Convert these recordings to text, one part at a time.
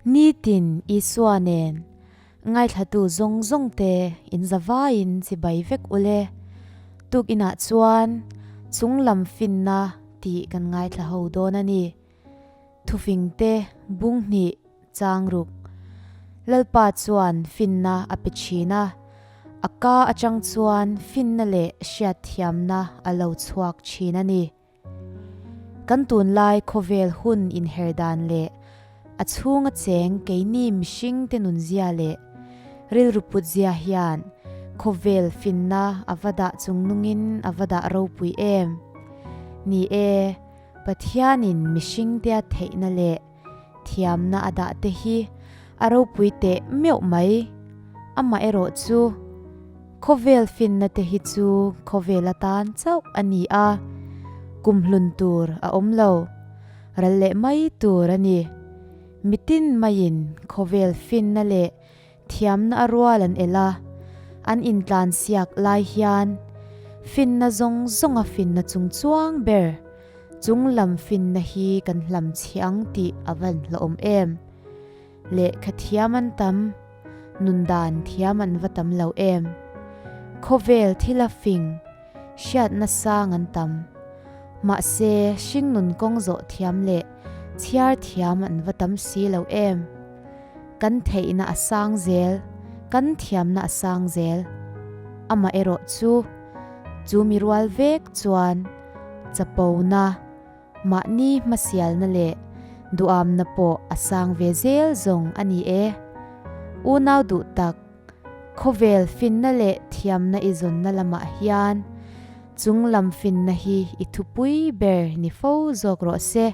Nitin Isua nen ngaithlatu zawng zawng te in zavaiin chibai vek ule. Tukinah chuan chunglam finna tih kan ngaithla ho dawn a ni. Thufing te bung hnih chang ruk. Lalpa chuan finna a pe thin a, a ka atang chuan finna leh hriatthiamna a lo chhuak thin a ni. Kan tunlai khawvel hun inher dan leh a chhunga cheng keini mihring te nunzia leh rilru putzia hian khawvel finna a va dah chungnungin a va dah ropui em. Ni e, Pathianin mihringtea theihna leh thiamna a dah te hi a ropui teh meuh mai. Amaherawh chu, khawvel finna te hi chu khawvel atan chauh a ni a, kumhlun tur a awm lo, ral leh mai tur a ni. Mitin maiin khawvel finna leh thiamna a rual an el a, an intlansiak lai hian finna zawng zawnga finna chungchuang ber chung lam finna hi kan hlam chhiang tih a van hlawm em. Lehkha thiam an tam, nundan thiam an va tam lo em. Khawvel thil a fing, hriatna sang an tam. Mahse, hringnun kawng zawh thiam leh chhiar thiam an va tam si lo em. Kan theihna a sang zel, kan thiamna a sang zel. Amaherawh chu, chu mi rual vek chuan chapona, mahni hmasialna leh duamna pawh a sang ve zel zawng a ni e. Unau duh tak, khawvel finna leh thiamna i zawnna lamah hian chung lam finna hi i thupui ber ni fo zawk rawh se.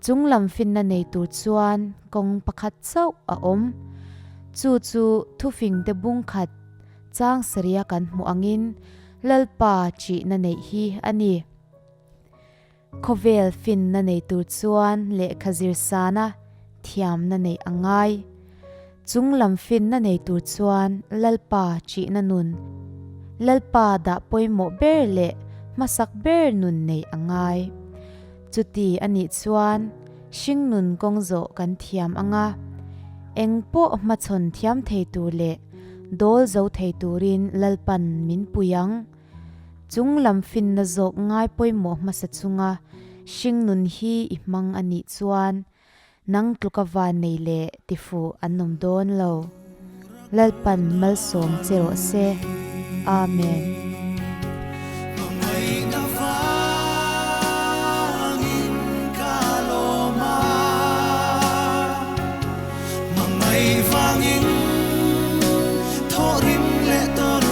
Chung lam finna nei tur chuan kawng pakhat chauh a awm. Chu chu thufing te bung khat chang saria kan hmuh angin Lalpa ṭihna neih hi a ni. Khawvel finna nei tur chuan lehkha zir sana thiamna neih a ngai. Chung lam finna nei tur chuan Lalpa ṭihna nun, Lalpa dah pawimawh ber leh hmasak ber nun neih a ngai. Chuti a nih chuan hringnun kawng zawh kan thiam ang a, eng pawh hmachhawn thiam thei tur leh dawl zo thei turin Lalpan min pui ang. Chung lam finna zawk ngai pawimawh hmasa chunga hringnun hi i hmang a nih chuan nang tluka van nei leh tifuh an awm dawn lo. Lalpan malsawm che rawh se. Amen. Hmangaihna vangin ka lawm a, hmangaih vangin thawhrim leh tawrh.